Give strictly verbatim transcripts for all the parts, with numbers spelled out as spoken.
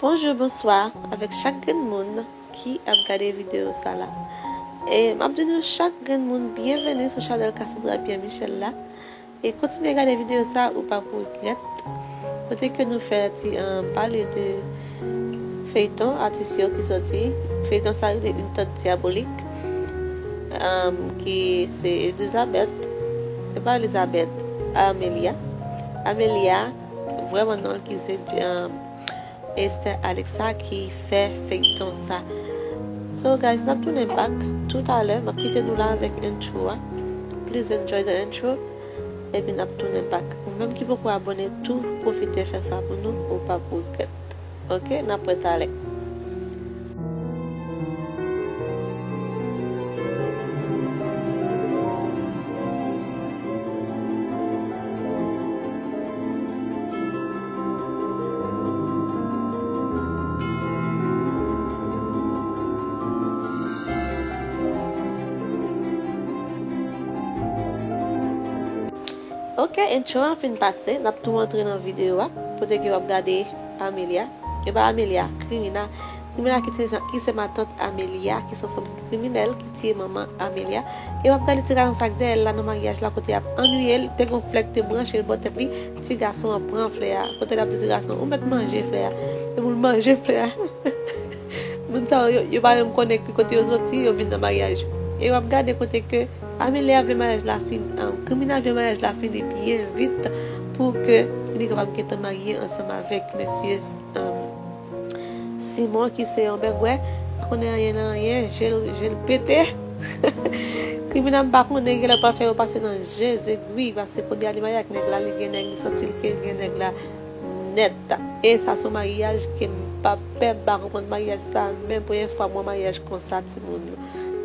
Bonjou, bonswa avèk chak grenn moun ki ap gade videyo sa la. E m ap di nou chak grenn moun byenveni sou chanèl Cassandra Pierre Michel la. E kontinye gade videyo sa, ou p ap regrèt. Kote ke nou fè ti, euh, pale de feyton atis yo ki sòti. Feyton sa rele Une tante diabolique, euh, ki se Elizabeth, se pa Elizabeth, Amelia. Amelia, vrèman non l ki se, euh, Esther Alexa ki fè feyton sa. So guys, n ap tounen back toutalè. M ap kite nou la avèk intro a. Please enjoy the intro. Epi n ap tounen back. Ou menm ki poko abòne tou, pwofite fè sa pou nou, ou p ap regrèt. Ok, n ap wè talè. Ok, intro an fin pase, n ap tou antre nan videyo a, kote ke w ap gade Amelia. E pa Amelia, Krimina. Krimina ki se, ki se matant Amelia, ki se yon fanm kriminèl, ki tiye manman Amelia. E w ap gade ti gason sa k dèyè l la nan maryaj la, kote y ap annuye l, te gon flè k te branche l bò tèt li, ti gason an pran flè a. Kote l ap di ti gason, ou mèt manje flè a. E pou l manje flè a. Moun sa yo, yo pa menm konnen ki kote yo soti, yo vin nan maryaj. E w ap gade kote ke Amelia vle maryaj la fini, ah, Krimina vle maryaj la fini byen vit pou ke li kapab gentan marye ansanm avèk mesye, ah, Simon ki se yon bègwè, pa konnen anyen nan anyen, je l, je l pete. Krimina m pa konnen, genlè pral fè yo pase nan je zegwi, paske kounye a li marye ak nèg la, li gen nèg, li santi l ke l gen nèg la nèt. E sa se yon maryaj ke m pa pè, m pa konprann maryaj sa, menm premye fwa m wè maryaj konsa, timoun.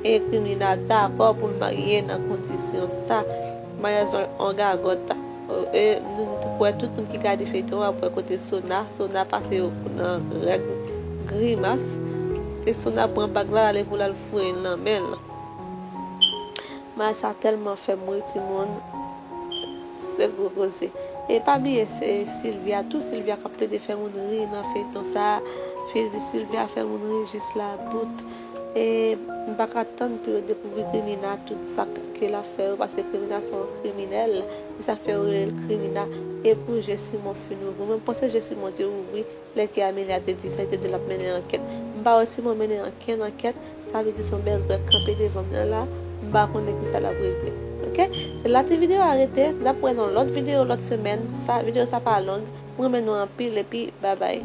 E Krimina dakò pou l marye nan kondisyon sa. Maryaj yon, yon gagòt. E nou, nou wè tout moun ki gade feyton an, ap wè kote Sona, Sona pase yo nan règ grimas. E Sona pran bag la, ale pou l al foure l nan men l. Maryaj sa tèlman fè m ri, timoun. Se gwo koze. E pa bliye, se Sylvia tou, Sylvia k ap plede fè moun ri nan feyton sa. Fi-, Sylvia fè moun ri jis la bout. E m pa ka tann pou yo dekouvri Krimina, tout sa ke l ap fè yo, paske Krimina se yon kriminèl. Se sa fè yo rele l Krimina. E pou je Simon fin ouvri. Mwen panse je Simon te ouvri lè ke Amelia te di sa, li te di l ap mennen ankèt. M pa wè Simon mennen ankenn ankèt, sa vle di se yon bègwè kanpe devan m nan la, m pa konnen kisa l ap regle. Ok? Se la ti videyo a rete, n ap wè nan lòt videyo lòt semèn. Sa, videyo sa pa long. M renmen nou anpil epi babay.